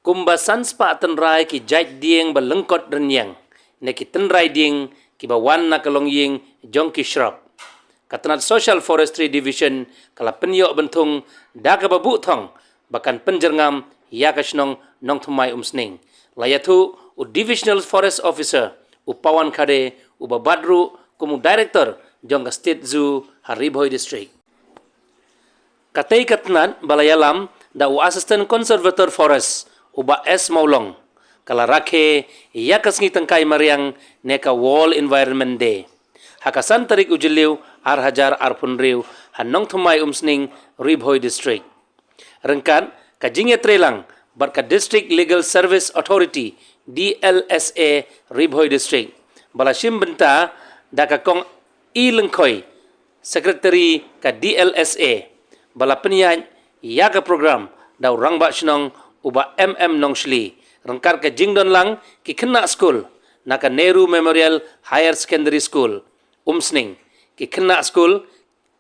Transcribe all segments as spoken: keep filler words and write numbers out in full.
Kumba san spah tynrai ki jait dieng ba lyngkot rynïeng, ne ki tynrai dieng kiba wan na ka longïing jong ki shrub. Ka tnat Social Forestry Division ka la pynïoh bynthung da kaba buh thong ba kan pynjyrngam ïa ka shnong Nongthymmai Umsning. La ïathuh u Divisional Forest Officer u Pawan Khade, uba bat ruh kum u Director jong ka State Zoo ha Ri Bhoi District. Katei ka tnat ba la ïalam da u Assistant Conservator Forest u Bah S Mawlong, ka la rakhe ïa ka sngi tyngkai mariang ne ka World Environment Day ha ka san tarik u Jylliew ar hajar arphew hynriew ha Nongthymmai Umsning, Ri Bhoi District. Ryngkat ka jingïatreilang bad ka District Legal Service Authority, D L S A, Ri Bhoi District, ba la shim bynta da ka Kong I Lyngkhoi, Secretary ka D L S A, ba la pynïaid ïa ka program da u Rangbah Shnong u Bah M M Nongshli, ryngkat ka jingdon lang ki khynnah skul na ka Nehru Memorial Higher Secondary School, Umsning, ki khynnah skul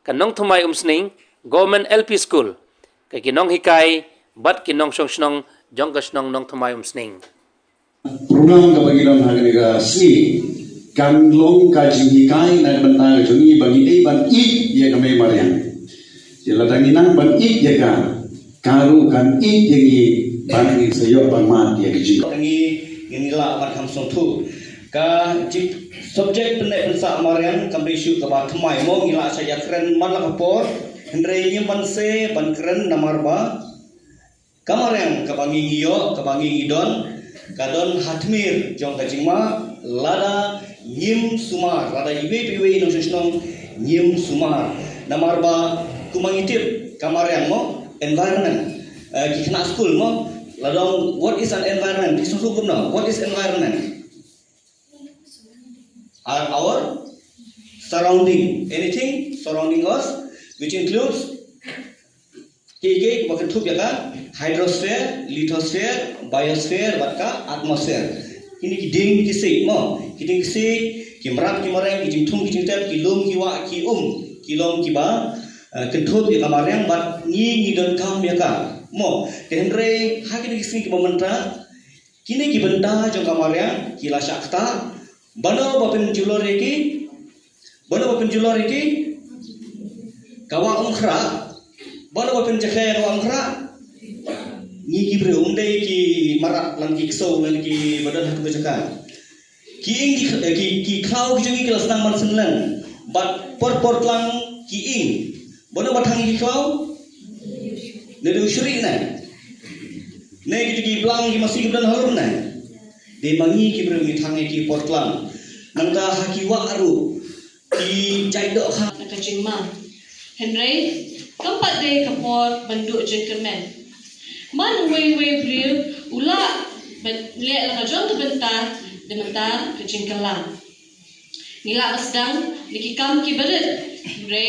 ka Nongthymmai Umsning Government L P School, ka ki nonghikai bad ki nongshong shnong jong ka shnong Nongthymmai Umsning. Program kaba ngi don ha kane ka sngi kan long ka jinghikai na ka bynta ka jong ngi ba ngi dei ban ïeit ïa ka mei mariang. Te lada ngi nang ban ïeit ïa ka, ka ruh kan ïeit ïa ngi, ban ngi sa ïoh ban mad ïa ka jingkyrkhu. Ngi, ngi lah ban kham sngewthuh ka jing subject pynneh pynsah mariang kam dei shuh kaba thymmai mo, ngi lah sa ïakren man la ka por, hynrei ngim banse ban kren namar ba ka mariang kaba ngi ngi ïoh, kaba ngi ngi don, ka don ha tmier jong ka jingma, lada ngim sumar, lada iwei pa iwei nongshong shnong ngim sumar. Namar ba kumba ngi tip ka mariang mo, environment, eh, ki khynnah skul mo, lada ong, what is an environment? Ki sngewthuh kumno, what is environment? Are our surrounding, anything surrounding us, which includes ki, ki ba kynthup ïa ka hydrosphere, lithosphere, biosphere bad ka atmosphere. Kine ki dieng ki siej mo, ki dieng ki siej, ki mrad ki mareng, ki jingthung ki jingtep, ki lum ki wah, ki um, ki long kiba, eh, kynthup ïa ka mariang bad ngi ngi donkam ïa ka mo. Te hynrei ha kine ki sngi kiba mynta, kine ki bynta jong ka mariang ki la shah ktah. Mano ba pynjulor ïa ki? Mano ba pynjulor ïa ki? Ka wah Umkhrah. Mano ba pynjakhlia ïa ka wah Umkhrah? Ngi ki briew, ym dei ki mrad lane ki ksew lane ki ba don ha kata ka jaka. Ki ing ki, eh, ki, ki khlaw ki jong ngi ki la sdang ban synlen. Bad por por tlang ki ing. Mano ba thang ïa ki khlaw? Ne dei u shrieh ne? Ne kito ki blang ki masi ki ba don halor ne? Dei ma ngi ki briew ngi thang ïa ki por tlang. Nangta ha ki wah ruh ki jait dohkha. Na ka jingma. Hynrei kam pat dei ka por ban duh jingkyrmen. Man uwei uwei u briew u lah ban leh la ka jong ka bynta da mynta ka jingkylla. Ngi lah ban sdang na ki kam kiba rit. Hynrei